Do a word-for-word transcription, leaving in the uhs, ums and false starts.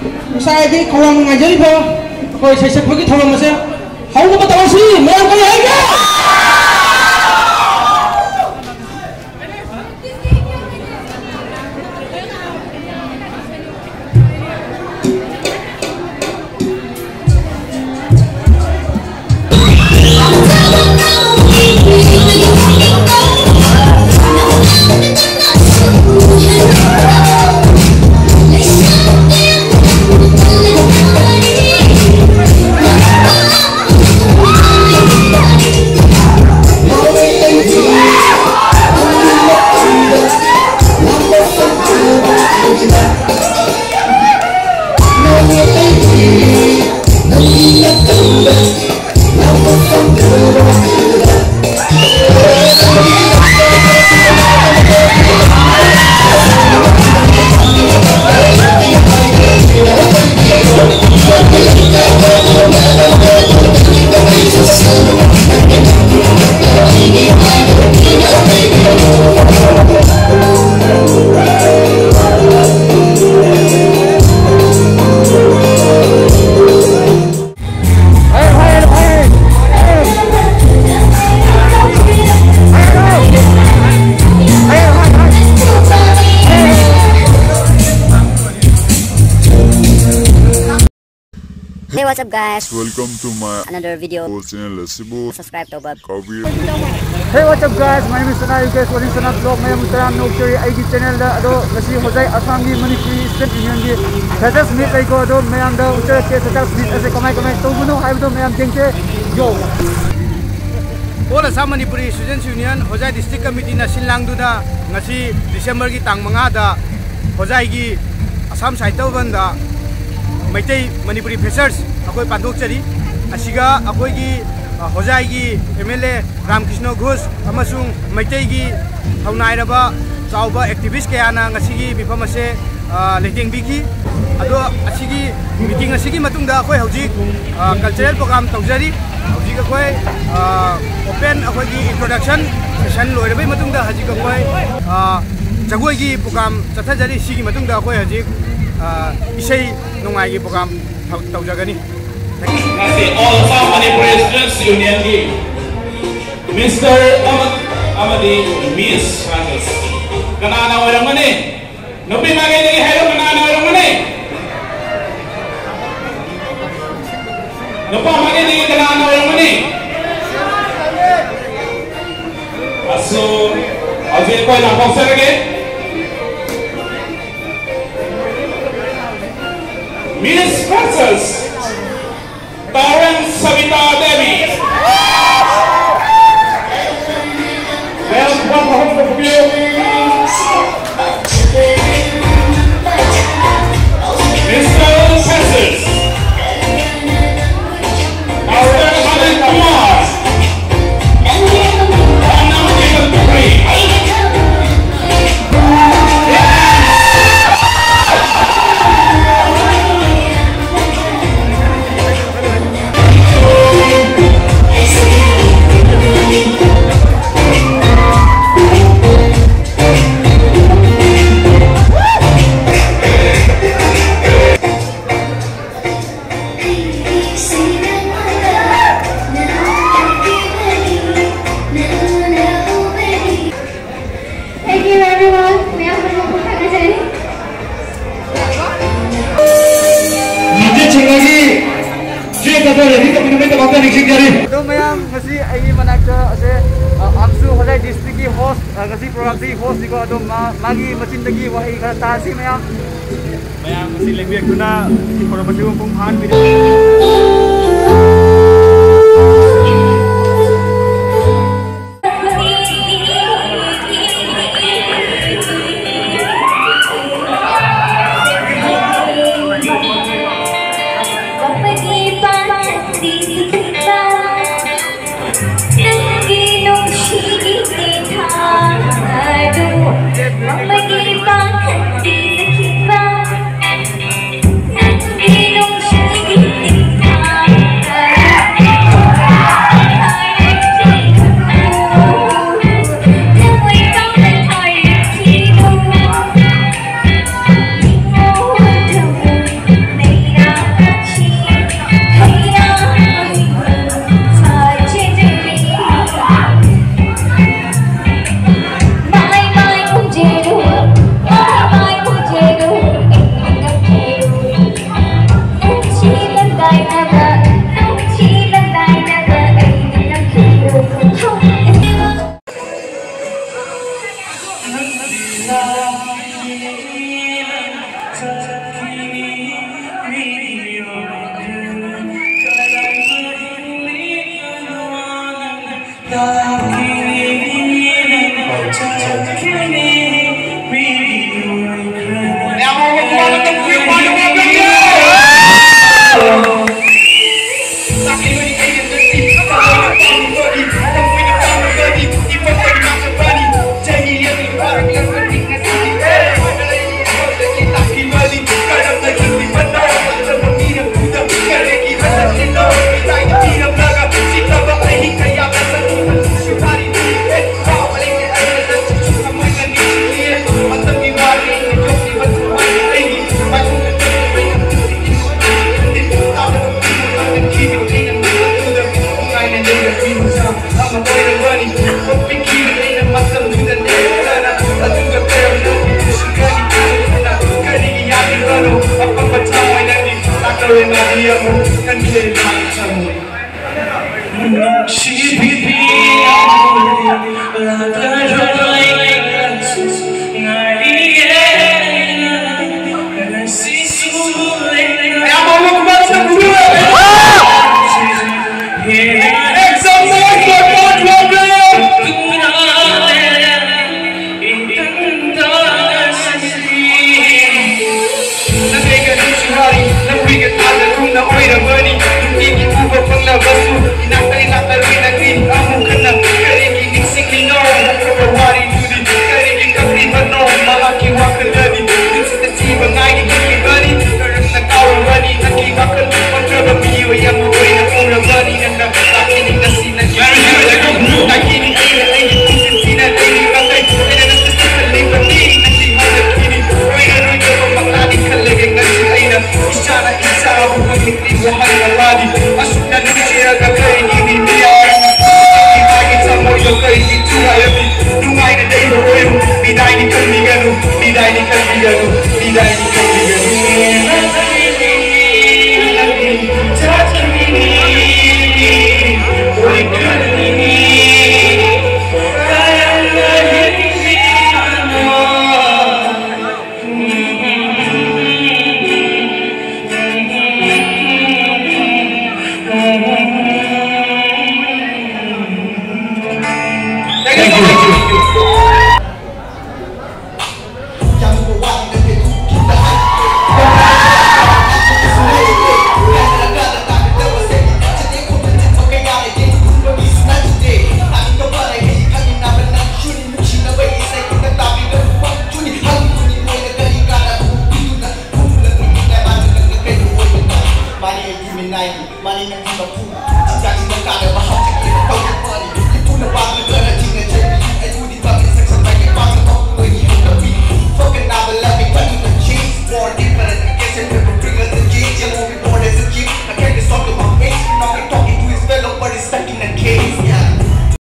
ꯉꯁꯥꯏꯗꯤ ꯈꯧꯔꯥꯡꯅ ꯉꯥꯏꯖꯔꯤꯕ ꯑꯩꯈꯣꯏ ꯏꯁꯩ ꯁꯛꯄꯒꯤ ꯊꯧꯔꯝ ꯑꯁꯦ ꯍꯧꯅꯕ ꯇꯧꯔꯁꯤ꯫ ꯃꯌꯥꯝ ꯀꯔꯤ ꯍꯥꯏꯒꯦ? Hey, what's up, guys? Welcome to my another video channel, ꯑꯁꯤꯕꯨ subscribe ꯇꯧꯕ ꯀꯥꯎꯕꯤꯔꯨ꯫ Hey, what's up, guys? My name is Sana, you guys watching Sana Vlog. ꯃꯌꯥꯝ ꯇꯔꯥꯝꯅ ꯑꯣꯛꯆꯔꯤ ꯑꯩꯒꯤ channel ꯗ꯫ ꯑꯗꯣ ꯉꯁꯤ ꯍꯣꯖꯥꯏ ꯑꯁꯥꯝꯒꯤ ꯃꯅꯤꯄꯨꯔꯤ student union ꯒꯤ freshers meet ꯂꯩꯀꯣ꯫ ꯑꯗꯣ ꯃꯌꯥꯝꯗ ꯎꯠꯆꯔꯛꯀꯦ, freshers meet ꯑꯁꯦ ꯀꯃꯥꯏ ꯀꯃꯥꯏ ꯇꯧꯕꯅꯣ ꯍꯥꯏꯕꯗꯣ ꯃꯌꯥꯝ ꯌꯦꯡꯁꯦ꯫ Yo! All Assam Manipuri Students Union ꯍꯣꯖꯥꯏ District Committee ꯅ ꯁꯤꯜ ꯂꯥꯡꯗꯨꯅ ꯉꯁꯤ December ꯒꯤ ꯇꯥꯡ ꯃꯉꯥꯗ ꯍꯣꯖꯥꯏꯒꯤ ꯑꯁꯥꯝ ꯁꯥꯍꯤꯇ꯭ꯌ ꯚꯕꯟꯗ ꯃꯩꯇꯩ ꯃꯅꯤꯄꯨꯔꯤ freshers ꯑꯩꯈꯣꯏ ꯄꯥꯡꯊꯣꯛꯆꯔꯤ꯫ ꯑꯁꯤꯒ ꯑꯩꯈꯣꯏꯒꯤ, ꯑ, ꯍꯣꯖꯥꯏꯒꯤ M L A ꯔꯥꯝꯀ꯭ꯔꯤꯁꯅ ꯘꯣꯁ ꯑꯃꯁꯨꯡ ꯃꯩꯇꯩꯒꯤ ꯊꯧꯅꯥꯏꯔꯕ ꯆꯥꯎꯕ activist ꯀꯌꯥꯅ ꯉꯁꯤꯒꯤ ꯃꯤꯐꯝ ꯑꯁꯦ, ꯑ, ꯂꯩꯇꯦꯡꯕꯤꯈꯤ꯫ ꯑꯗꯣ ꯑꯁꯤꯒꯤ meeting ꯑꯁꯤꯒꯤ ꯃꯇꯨꯡꯗ ꯑꯩꯈꯣꯏ ꯍꯧꯖꯤꯛ, ꯑ, cultural program ꯇꯧꯖꯔꯤ꯫ ꯍꯧꯖꯤꯛ ꯑꯩꯈꯣꯏ, ꯑ, open ꯑꯩꯈꯣꯏꯒꯤ introduction session ꯂꯣꯏꯔꯕꯩ ꯃꯇꯨꯡꯗ ꯍꯧꯖꯤꯛ ꯑꯩꯈꯣꯏ, ꯑ, ꯖꯒꯣꯏꯒꯤ program ꯆꯠꯊꯖꯔꯤ꯫ ꯁꯤꯒꯤ ꯃꯇꯨꯡꯗ ꯑꯩꯈꯣꯏ ꯍꯧꯖꯤꯛ, ꯑ, ꯏꯁꯩ ꯅꯨꯡꯉꯥꯏꯒꯤ ꯄ꯭ꯔꯣꯒ꯭ꯔꯥꯝ ꯇꯧꯖꯒꯅꯤ꯫ ꯉꯁꯤ All Assam Manipuri Students Unionꯒꯤ Mister ꯑꯃ ꯑꯃꯗꯤ Miss Francis ꯀꯅꯥꯅ ꯑꯣꯏꯔꯝꯒꯅꯤ? ꯅꯨꯄꯤ ꯃꯥꯏꯀꯩꯗꯒꯤ ꯍꯥꯏꯔꯣ, ꯀꯅꯥꯅ ꯑꯣꯏꯔꯝꯒꯅꯤ? ꯅꯨꯄꯥ ꯃꯥꯏꯀꯩꯗꯒꯤ ꯀꯅꯥꯅ ꯑꯣꯏꯔꯝꯒꯅꯤ? ꯑꯁꯨ, ꯍꯧꯖꯤꯛ ꯑꯩꯈꯣꯏ ꯂꯥꯎꯊꯣꯛꯆꯔꯒꯦ꯫ Miss Francis, Tarang Savita Devi. Well, one for her for you. Mister Francis. Mister Anil Kumar. One number given three. Thank you everyone. ꯃꯌꯥꯝ ꯄꯨꯟꯕ ꯈꯣꯡꯊꯥꯡ ꯉꯥꯏꯖꯔꯤ꯫ ꯃꯤꯡꯆꯠꯁꯤꯡ ꯑꯁꯤ ꯆꯦ ꯆꯠꯊ ready ꯇꯧꯕꯤꯅꯕꯒꯤꯗꯃꯛꯇ ꯅꯤꯡꯁꯤꯡꯖꯔꯤ꯫ ꯑꯗꯣ ꯃꯌꯥꯝ, ꯉꯁꯤ ꯑꯩꯒꯤ ꯃꯅꯥꯛꯇ ꯑꯁꯦ, ꯑ, ꯑꯝꯁꯨ ꯍꯣꯖꯥꯏ districtꯀꯤ host, ꯑ, ꯉꯁꯤ programꯁꯤꯒꯤ hostꯅꯤꯀꯣ꯫ ꯑꯗꯣ ꯃꯥ, ꯃꯥꯒꯤ ꯃꯆꯤꯟꯗꯒꯤ ꯋꯥꯍꯩ ꯈꯔ ꯇꯥꯁꯤ ꯃꯌꯥꯝ꯫ ꯃꯌꯥꯝ ꯑꯁꯤ ꯂꯦꯡꯕꯤꯔꯛꯇꯨꯅ ꯊꯧꯔꯝ ꯑꯁꯤꯕꯨ ꯃꯄꯨꯡ ꯐꯥꯍꯟꯕꯤꯔꯛ ꯃꯥꯗꯤ ꯑꯃꯨꯛ ꯍꯟꯈꯤꯗꯦ ꯃꯥꯒꯤ ꯊꯃꯣꯏ꯫ ꯅꯨꯡꯁꯤꯕꯤ ꯑꯃꯨꯛ ꯂꯥꯛꯂꯔꯣꯏ꯫ ꯉꯥꯏꯔꯤꯌꯦ ꯉꯁꯤꯁꯨ ꯂꯩꯔꯦ꯫ ꯃꯌꯥꯝ ꯑꯃꯨꯛ ꯈꯨꯕꯥꯛ ꯆꯤꯡꯕꯤꯌꯨ꯫ Make some noise for God, Robert! ꯅꯪ ꯑꯩꯒ ꯅꯨꯡꯁꯤ ꯍꯥꯏ, ꯅꯪ ꯍꯨꯏꯒ ꯊꯥꯗ ꯊꯨꯡꯅ ꯑꯣꯏꯔꯕꯅꯤ꯫ ꯅꯨꯡꯇꯤꯒꯤ ꯎꯕ ꯐꯪꯂꯕꯁꯨ, ꯏꯅꯥꯛꯇ ꯏꯅꯥꯛꯇ ꯂꯣꯏꯅ ꯀ꯭ꯔꯤꯟ ꯑꯃꯨꯛ ꯍꯟꯅ꯫ ꯀꯔꯤꯒꯤ ꯅꯤꯡꯁꯤꯡꯂꯤꯅꯣ? ꯅꯠꯇ꯭ꯔꯕ ꯋꯥꯔꯤꯗꯨꯗꯤ ꯀꯔꯤꯒꯤ ꯀꯞꯂꯤꯕꯅꯣ? ꯃꯍꯥꯛꯀꯤ ꯋꯥꯈꯜꯗꯗꯤ ꯅꯨꯡꯁꯤꯠꯅ ꯁꯤꯕ ꯉꯥꯏꯔꯤ ꯈꯜꯂꯤꯕꯅꯤ꯫ ꯀꯔꯝꯅ ꯀꯥꯎꯔꯕꯅꯤ? ꯅꯪꯒꯤ ꯋꯥꯈꯜ ꯑꯣꯟꯈ꯭ꯔꯕ ꯃꯤꯑꯣꯏ ꯑꯃ ꯑꯣꯏꯅ ꯎꯔꯕꯅꯤ꯫ ꯅꯪꯅ ꯂꯥꯛꯈꯤꯅꯤ ꯉꯁꯤ ꯅꯪꯒꯤ ꯌꯥꯔꯦ, ꯌꯥꯔꯦ, ꯌꯥꯔꯦ꯫ ꯂꯥꯛꯈꯤꯅꯤ ꯑꯩꯅ ꯑꯩꯒꯤ ꯄꯨꯟꯁꯤꯟꯁꯤꯅ ꯂꯩꯔꯤꯕꯈꯩ꯫ ꯑꯩꯅ ꯅꯪꯁꯨ ꯆꯠꯍꯜꯂꯤꯕꯅꯤ꯫ ꯅꯪꯒꯤ ꯍꯜꯂꯛꯈꯤꯅꯤ꯫ ꯑꯣꯏꯔꯔꯣꯏꯗꯕ ꯃꯇꯥꯡꯅꯤ ꯈꯜꯂꯒꯦ ꯉꯁꯤ ꯑꯩꯅ ꯏꯁꯥꯅ ꯏꯁꯥꯕꯨ ꯍꯪꯉꯤ꯫ ꯋꯥꯍꯪ ꯑꯃꯗꯤ ꯑꯁꯨꯛꯅ ꯅꯨꯡꯁꯤꯔꯒ ꯀꯔꯤꯒꯤ ꯃꯤꯌꯥꯝ ꯏꯃꯥꯒꯤ ꯊꯃꯣꯏꯗꯣ ꯀꯔꯤꯒꯤ ꯊꯨꯒꯥꯏꯔꯝꯃꯤ? ꯅꯨꯡꯉꯥꯏꯅ ꯂꯩꯕ ꯑꯣꯏꯔꯨ꯫ ꯃꯤꯗꯥꯏꯅꯤ ꯈꯟꯕꯤꯒꯅꯨ, ꯃꯤꯗꯥꯏꯅꯤ ꯈꯟꯕꯤꯒꯅꯨ, ꯃꯤꯗꯥꯏꯅꯤ ꯈꯟꯕꯤꯒꯅꯨ꯫